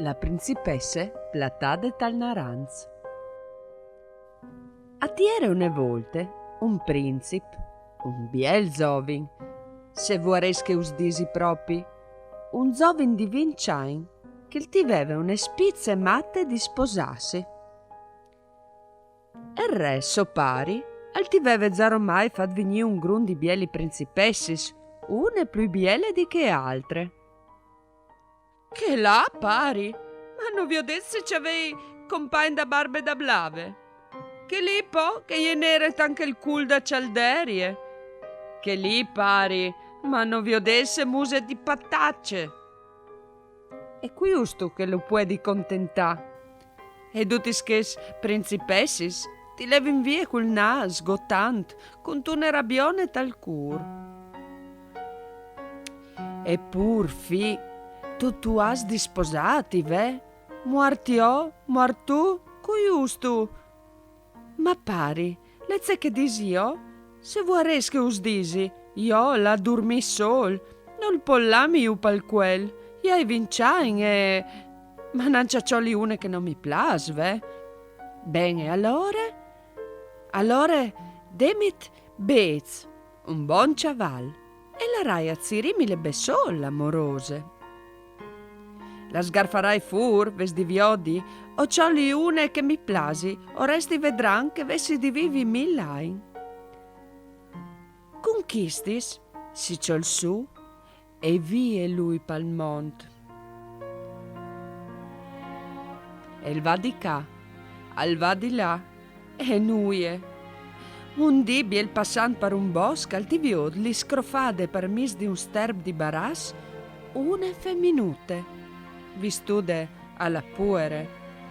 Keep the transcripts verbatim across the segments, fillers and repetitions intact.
La principesse platade tal naranç. A tiere une volte un princip, un biel zovin, se vuarês che us disi propi, un zovin di vincj agn che al tiveve une spice mate di sposâsi. Il re, so pari, al tiveve za romai fat vignî un grum di bieli principessis, une plui biele di chê altre. Che là, pari, ma no viodês ce che e à compagn da barbe da blave? Che lì po, che e je nere tant che il cûl da cjalderie. Che lì, pari, ma no viodês ce muse di patace? E cui ustu che lu puedi contentâ? E dutis chês principessis ti levin vie cul nâs gotant, cuntune rabione tal cûr. Epûr, fi, tu tu âs di sposâti, ve? Muart jo, muart tu, cui ustu? Ma pari, lè ce che dîs jo? Se vuarês che us disi, jo là durmî sôl, nol pol lâmi jù pal cuel, i ai vincj agn e... Ma nancje a cjoli une che no mi plâs, ve? Ben, e alore? Alore, demit bêçs, un bon cjaval, e larai a cirîmile bessôl, la morose. La sgarfarai fûr, vês di viodi, o cjoli une che mi plasi, o resti vedran che vessi di vivi mil agns. Cun chistis, si cjol sù, e vie lui pal mont. El va di ca, al va di là, e nuie. Un dì biel passant par un bosc al ti viôt li scrofade par mieç di un sterp di barâs une feminute, vistude a la puere,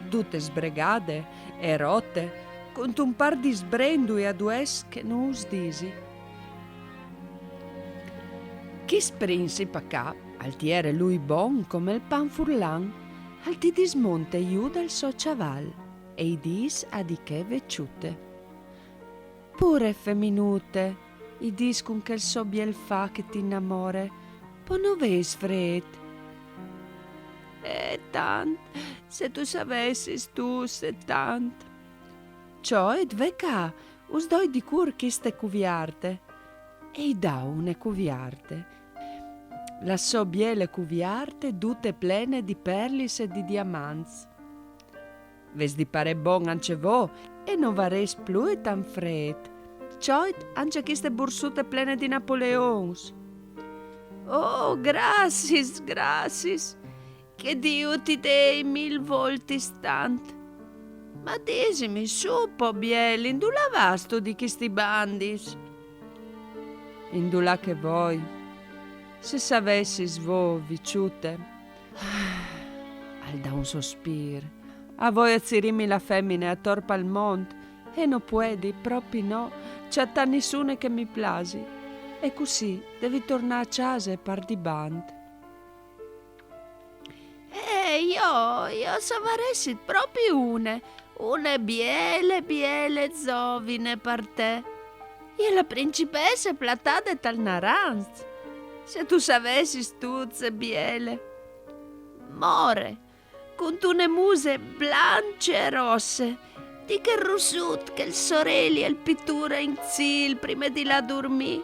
dute sbregade e rote, cuntun pâr di sbrendui adues che no us disi. Chist princip a ca, al ti ere lui bon come il pan furlan, al ti dismonte jù dal so cjaval e i dîs a di chê vecjute. Pure feminute, i dîs cun chel so biel fâ che ti inamore, po no vês frêt? Eh, tant, se tu savessis tu, se tant. Cjoit, ve ca, us doi di cûr chiste cuviarte. E i dà une cuviarte. La so biele cuviarte, dute plene di perlis e di diamants. Vês di parê bon ancje vô, e no varês plui tant frêt. Cjoit, ancje chiste bursute plene di napoleons. Oh, graciis, graciis. Che Diu ti dei mil voltis tant. Ma disimi sù po, biel, indulà vâstu di chistis bandis? Indulà che voi. Se savessis vô, vecjute. Al dà un sospîr. A voi a cirîmi la femine ator pal mont, e no puedi, propi no, cjatâ nissune che mi plasi. E cussì devi tornâ a cjase e pardibant. Eh, jo, jo se o varessis propi une, une biele, biele zovine par te. E je la principesse platade tal naranç. Se tu savessis tu ce biele. More, cuntune muse blancje e rosse, di chel russut che il soreli al piture in cîl prime di lâ a durmî.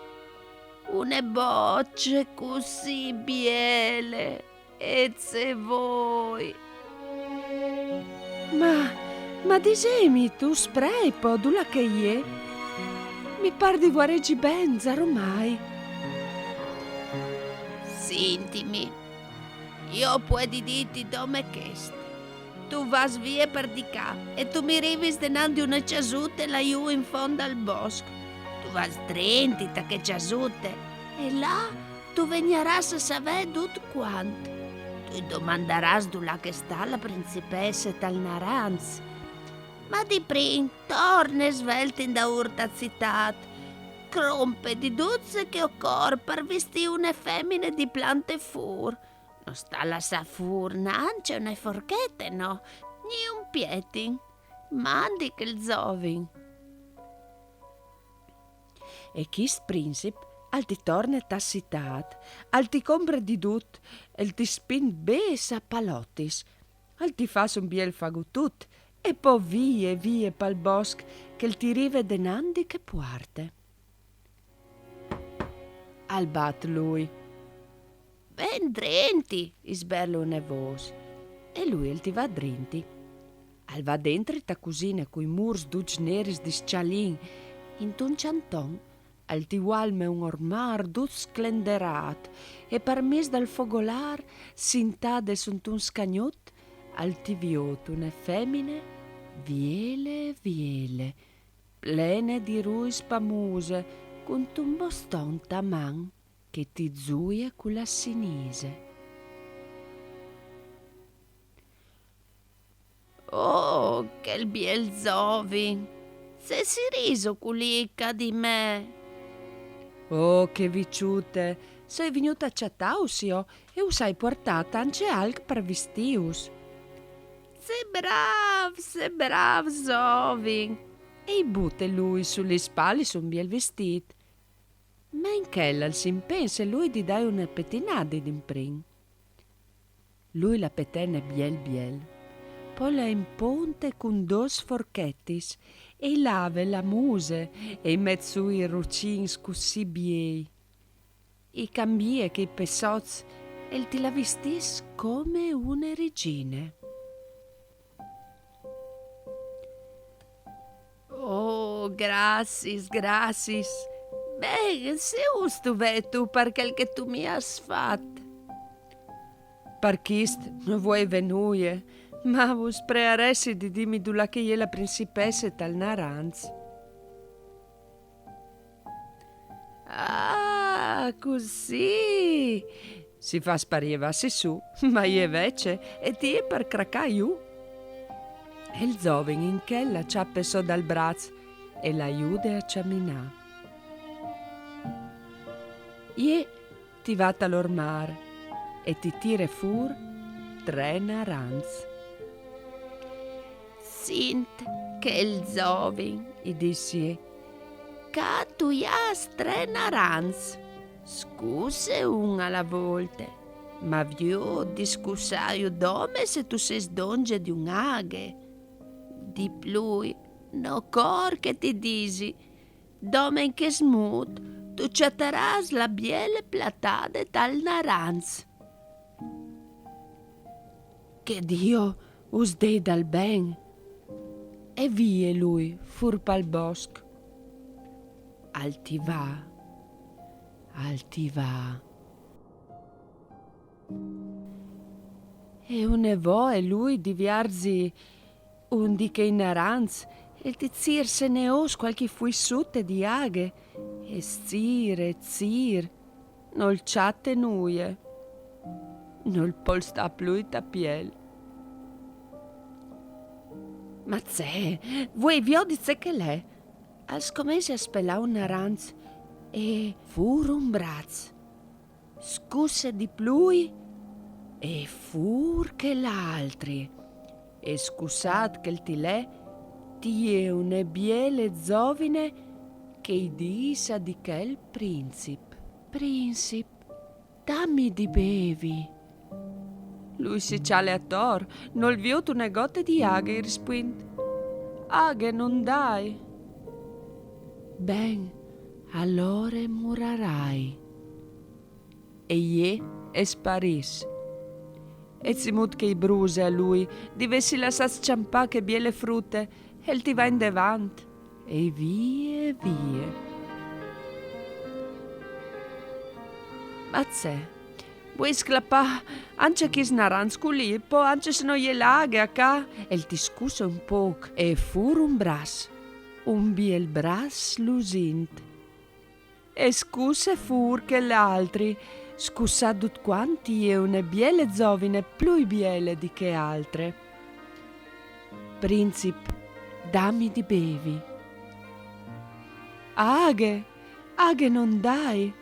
Une bocje cussì biele. E ce voi? Ma, ma disêmi tu, sprei po, dulà che e je? Mi pâr di vuarêcj ben, za romai. Sintimi, jo o puedi dîti dome chest. Tu vâs vie par di ca e tu mi rivis denant di une cjasute là jù in font dal bosc. Tu vâs drinti ta chê cjasute e là tu vignarâs a savê dut cuant. Tu i domandarâs dulà che e sta la principesse tal naranç. Ma di prin torne svelt indaûr ta citât. Crompe di dut ce che e ocor par vistî une femine di plante fûr. No sta lassâ fûr nancje une forchete, no, ni un pietin. Mandi chel zovin. E chist princip al ti torne ta citât, al ti compre di dut, al ti spint bêçs a palotis. Al ti fâs un biel fagotut e po vie, vie pal bosc, che al ti rive denant di chê puarte. Al bat lui. «Ven drenti», i sberle une vôs. E lui al ti va drenti. Al va dentri ta cusine cui mûrs ducj neris di scjalin, intun cjanton al ti vualme un ormâr dut sclenderât, e par mieç dal fogolâr, sintade suntun scagnut, al ti viôt une femine, viele, viele, plene di ruis pamuse, cuntun boston ta man, che ti zuie cu la sinise. «Oh, chel biel zovin! Ce sirîso culì ca di me?» «Oh, chê vecjute, soi vignude a cjatâus jo, e us ai puartât ancje alc par vistîus.» «Ce brâf, ce brâf zovin!» E i bute lui su lis spalis un biel vistît. Ma in chel al si impense lui di dâi une petinade di imprin. Lui la petene biel biel, po la imponte cun dôs forchetis e i lave la muse e i met sù i rucins cussì biei. I cambie chei pessots e ti la vistìs come une regjine. «Oh, graciis, graciis! Ben, ce ûstu vêtu par chel che tu mi âs fat?» «Par chist no vuei vê nuie, ma us prearessi di dîmi dulà che e je la principesse tal naranç.» «Ah, cussì!» Si fâs par jevâsi sù, ma e je vecje e ti je par cracâ jù. E il zovin in chel la cjape sot dal braç e la jude a cjaminâ. E ti va tal ormâr e ti tire fûr trê narançs. «Sint, chel zovin», i dîs jê, «ca tu i âs trê narançs. Scusse un a la volte, ma viôt di scussâju dome se tu sês dongje di une aghe. Di plui, no cor che ti disi, dome in chest mût tu cjatarâs la biele platade tal naranç.» «Che Diu us dei dal ben.» E vie lui, fûr pal bosc. Al ti va, al ti va. E une voie lui di viarzi un di chei narançs, e ti zîr se ne ôs cualchi fuissute di aghe, e zîr e zîr, nol cjate nuie. Nol pol stâ plui ta piel. «Ma ce, vuei viodi ce che al è?» Al scomence a spelâ un naranç e fûr un braç. Scusse di plui e fûr chel altri. E scussât che al ti lè, ti je une biele zovine che i dîs a di chel princip: «Princip, dami di bevi.» Lui si cjale ator, nol viôt une gote di aghe, i rispuint: «Aghe no 'nd ai.» «Ben, alore murarai.» E jê e sparìs. E cemût che i bruse a lui di vêsi lassât scjampâ chê biele frute, e al ti va indevant, e vie, e vie. «Ma ce, vuei sclapâ ancje chist naranç culì, po ancje se no je la aghe a ca?» E al ti scusse un pôc e fûr un braç, un biel braç lusint. E scusse fûr chel altri, scussât dut cuant, ti je une biele zovine plui biele di chê altre. «Princip, dami di bevi.» «Aghe, aghe no 'nd ai.»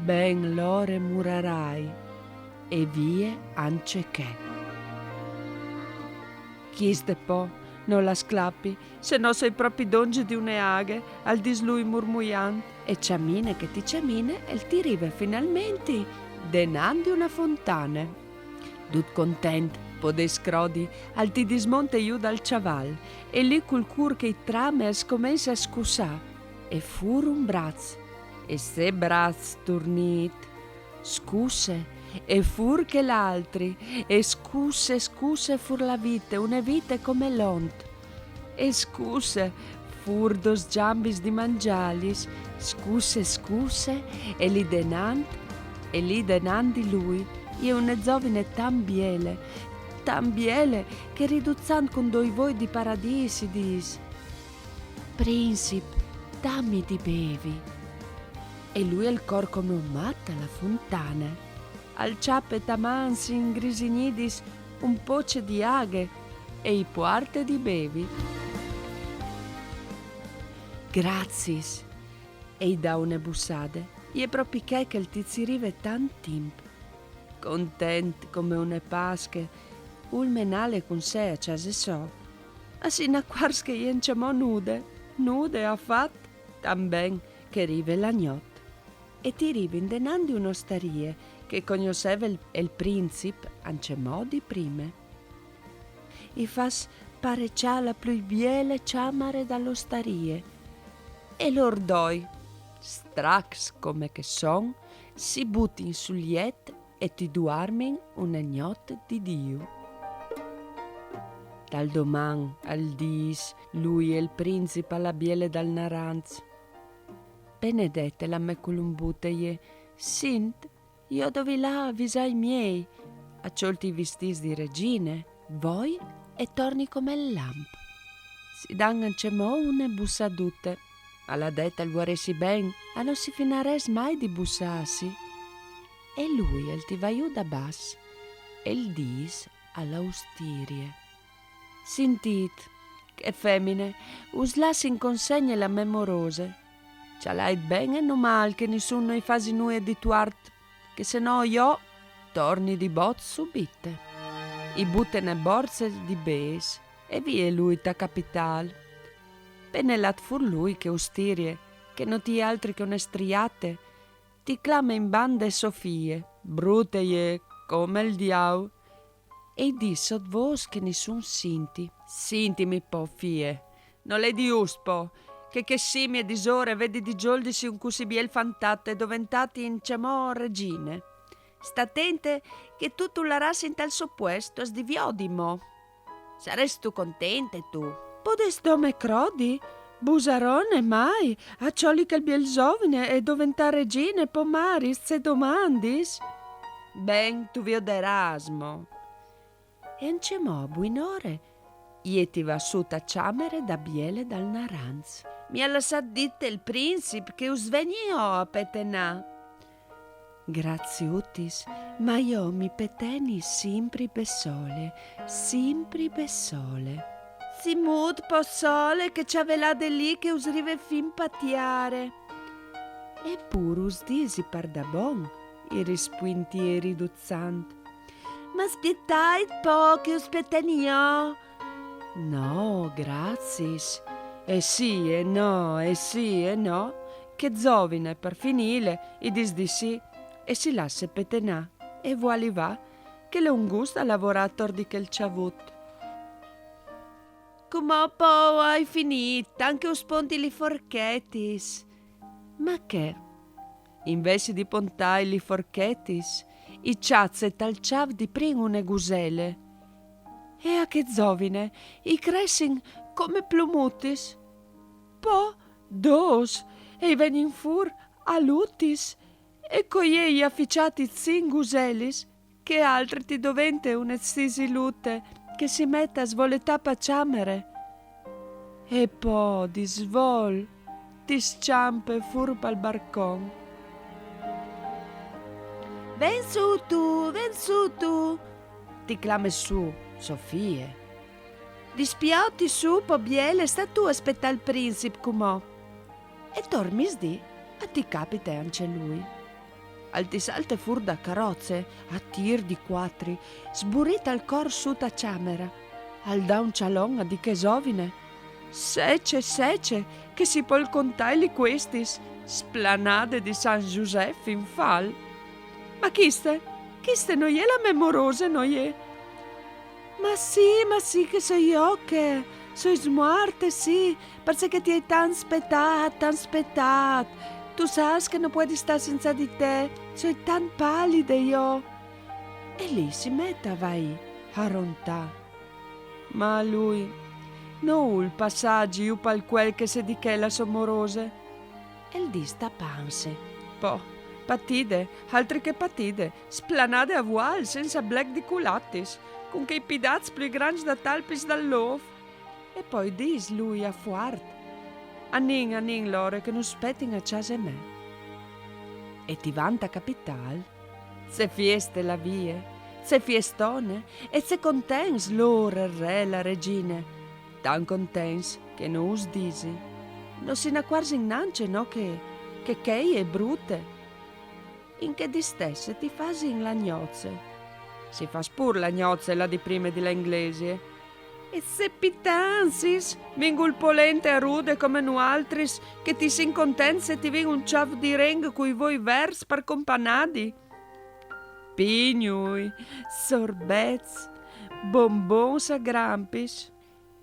«Ben, lore murarai.» E vie ancje chê. «Chiste po no la sclapi, se no soi propit dongje di une aghe», al dîs lui murmuiant, e cjamine che ti cjamine, al ti rive finalmentri denant di une fontane. Dut content, Podês crodi, al ti dismonte jù dal cjaval e li cul cûr che i trame al scomence a scussâ. E fûr un braç, e sê braç turnît. Scusse, e fûr chel altri, e scusse, scusse fûr la vite, une vite come l'ont. E scusse fûr dôs gjambis di mangjâlis, scusse, scusse, e li denant, e li denant di lui, e je une zovine tant biele, tant biele, che riduçant cun doi voi di paradîs i dîs: «Princip, dami di bevi.» E lui al cor come un mat a la funtane. Al cjape ta mans ingrisignidis un pocje di aghe e i puarte di bevi. «Graciis», e i dà une bussade, e je propi chê che al ti cirive tant timp. Content come une Pasche, ul menale cun sè a cjase sô, a si inacuars che e je ancjemò nude, nude afat, tant ben che e rive la gnot. E ti rive indenant di une ostarie che e cognosseve il, il princip ancjemò di prime. I fâs pareçâ la plui biele cjamare da la ostarie. E lôr doi, stracs come che a son, si butin sul jet e ti duarmin une gnot di Diu. Dal doman al dîs lui e il princip a la biele dal naranç: «Benedete la mê culumbute je, sint, jo o dovi lâ a visâ i miei, a cjolti i vistîts di regjine, voi e torni come il lamp. Si dan ancjemò une bussadute. A la dete al vuarès ben, a no si finarès mai di bussâsi.» E lui al ti va jù da bas e il dîs a la ostarie: «Sintît, chê femine, us lassi in consegne la mê morose. Cjalait ben e no mâl che nissun no i fasi nuie di tuart, che se no jo torni di bot subite.» I bute une borse di bêçs e vie lui ta capitâl. Pene lât fûr lui chê ostarie, che no ti je altri che une striate, ti clame in bande sô fie, brute e je come il diaul, e i dîs sot vôs che nissun sinti: «Sintimi po, fie, nol è just po, che chê simie disore e vedi di zoldisi un cussì biel fantat e doventâti ancjemò regjine. Sta atente che tu tu laràs intal so puest, tu âs di viodi mo. Saressistu contente tu?» «Podês dome crodi? Busarone mai, a cjoli chel biel zovine e doventâ regjine, po maris, ce domandis?» «Ben, tu viodarâs mo.» E ancjemò a buinore e ti va sù ta cjamare da biele dal naranç. «Mi à lassât dite il princip che us vegni jo a petenâ.» «Graciutis, ma jo mi peteni simpri bessole, simpri bessole.» «Simût po sole, che cjavelade li che us rive fin pa tiare.» «E pûr us disi pardabon», i rispuint jê riduçant. «Ma spietait po che us peteni jo.» «No, graciis.» E sì e no, e sì e no, chê zovine, par finîle, i dîs di sì e si lasse petenâ. E vuali va, che al è un gust a lavorâ ator di chel cjavut. «Cumò po o ai finît, tant che us ponti li forchetis.» Ma che, invezit di pontâi li forchetis, i cjace tal cjâf di prin une gusele. E a chê zovine i cressin come plumutis. Po dôs, e i vegnin fûr alutis, e co jê i à fiçât cinc guselis, chê altre ti dovente une zisilute che si met a svoletâ pa cjamare. E po di svol ti scjampe fûr pal barcon. «Ven sù tu, ven sù tu», ti clame sù sô fie. «Dispioti sù, po biele, sta tu a spietâ il princip cumò.» E tor misdì a ti capite ancje lui. Al ti salte fûr da caroce, a tîr di cuatri, sburît al cor sù ta cjamare. Al dà un cjalon a di chê zovine. «Sece, sece, che si pol contâi li cuestis, splanade di San Josef in fal.» «Ma chiste, chiste no je la mê morose, no je?» Ma sì, ma sì che soi oche, soi smuarte, sì, parcè che ti ai tant spetât, tant spetât. Tu sâs che no puedi stâ senza di te, soi tant palide jo. E li si met a vaî, a rontâ. Ma lui no vûl passâ a zî pal cuel che se dichè la sô morose. E 'l dîs tapansi: Po, patide, altri che patide, splanade a vuâl sensa blec di culatis, cun chei pidâts plui grancj da talpis dal lôf. E po i dîs lui a fuart: Anìn, anìn, lore, che nus spetin a cjase mê. E ti vant a capitâl. Ce fieste la vie, ce fiestone, e ce contents lôr, il re, la regjine. Tant contents che no us disi. No si inacuarzin nancje, no, che, che chê e je brute. In chê distesse ti fasin la gnoce. Si fâs pûr la gnoce la dì prime di lâ in glesie. E ce pitancis, vingûl polente a rude come nualtris, che ti sin contents se ti vin un cjâf di reng cui voi verts par companadi. Pignui, sorbets, bonbons a grampis.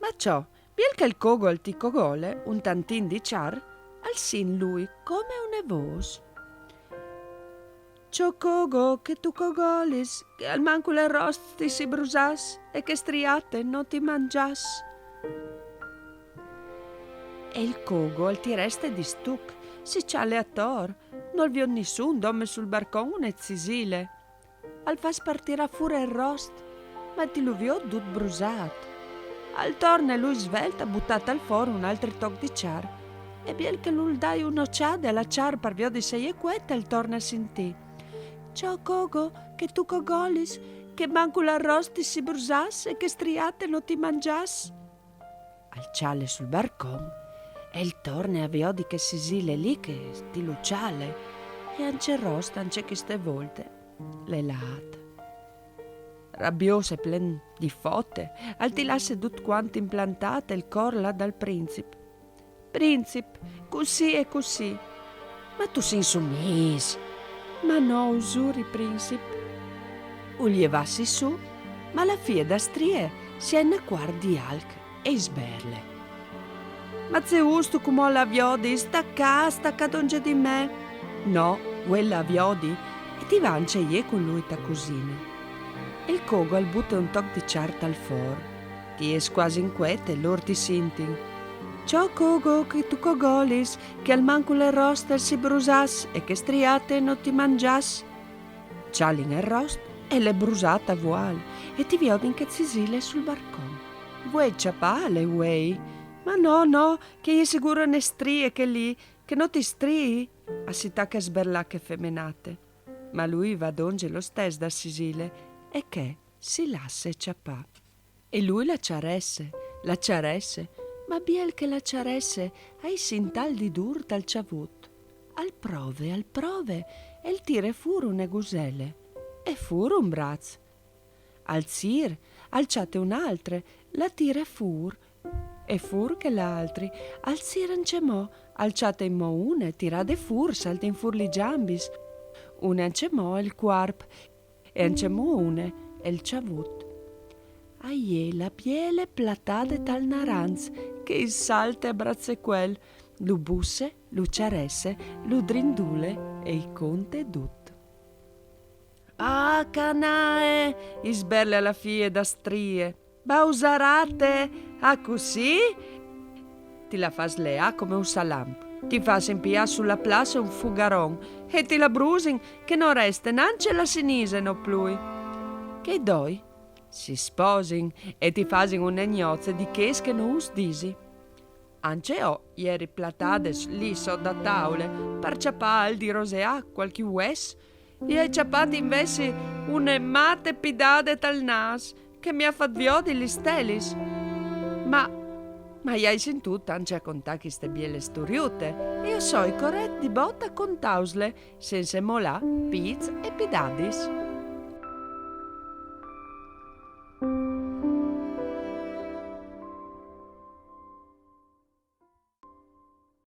Ma ciò, biel che il cogo al ti cogole un tantin di cjar, al sint lui come une vôs: Ciò cogo che tu cogolis, che almancul il rost ti si brusàs e chê striate no ti mangjàs. E il cogo al ti reste di stuc, si cjale ator, nol viôt nissun dome sul barcon une cisile. Al fâs par tirâ fûr il rost, ma ti lu viôt dut brusât. Al torne lui svelt a butâ tal for un altri toc di cjar, e biel che lu 'l dai une ocjade a la cjar par viodi se e je cuete, al torne a sintî: Ciò cogo, che tu cogolis, che mancul il rost ti si brusàs e chê striate no ti mangjàs. Al cjale sul barcon e al torne a viodi chê cisile li che ti lu cjale, e ancje il rost, ancje cheste volte, al è lât. Rabiôs e plen di fote, al ti lasse dut cuant implantât e il cor là dal princip. Princip, cussì e cussì. Ma tu si insumîs? Ma no, us zuri, princip. U jevassi sù, ma la fie da strie si inacuarç di alc e i sberle: Ma ce vûstu cumò lâ a viodi? Sta ca, sta ca dongje di me. No, vuei lâ a viodi, e ti va ancje jê cun lui ta cusine. E il cogo al bute un toc di cjar tal for. Ti jes cuasi in cuete, lôr ti sintin: Ciò cogo, che tu cogolis, che almancul il rost ti si brusàs e chê striate no ti mangjàs. Cjalin il rost e al è brusât a vuâl, e ti viodin chê cisile sul barcon. Vuei cjapâle, vuei? Ma no, no, che e je sigûr une strie chê li, che no ti strii, e si tache a sberlâ chê femenate. Ma lui va dongje lo stes da cisile, e chê si lasse cjapâ. E lui la cjaresse, la cjaresse, ma biel che la cjaresse, a i sint alc di dûr tal cjavut. Al prove, al prove, e al tire fûr une gusele. E fûr un braç. Al cîr, al cjate une altre, la tire fûr. E fûr chel altri, al cîr ancjemò, al cjate inmò une, tirade fûr, saltin fûr li gjambis. Une ancjemò e il cuarp, e ancjemò une e il cjavut. A je la biele platade tal naranç, che i salte a bracecuel, lu busse, lu cjaresse, lu drindule e i conte dut. Ah, canae, i sberle a la fie da strie. Bausarate, ah cussì? Ti la fâs leâ come un salamp, ti fasin piâ su la place un fugaron e ti la brusin che no reste nancje la sinise no plui. Chei doi si sposin e ti fasin une gnoce di chês che no us disi. Ancje jo i jeri platade li sot da taule par cjapâ alc di roseâ, cualchi vues, i ai cjapât invezit une mate pidade tal nâs che mi à fat viodi lis stelis. Ma, ma i ai sintût ancje a contâ cheste biele storiute, e jo soi corêt di bot a contâusle, sense molâ pîts e pidadis.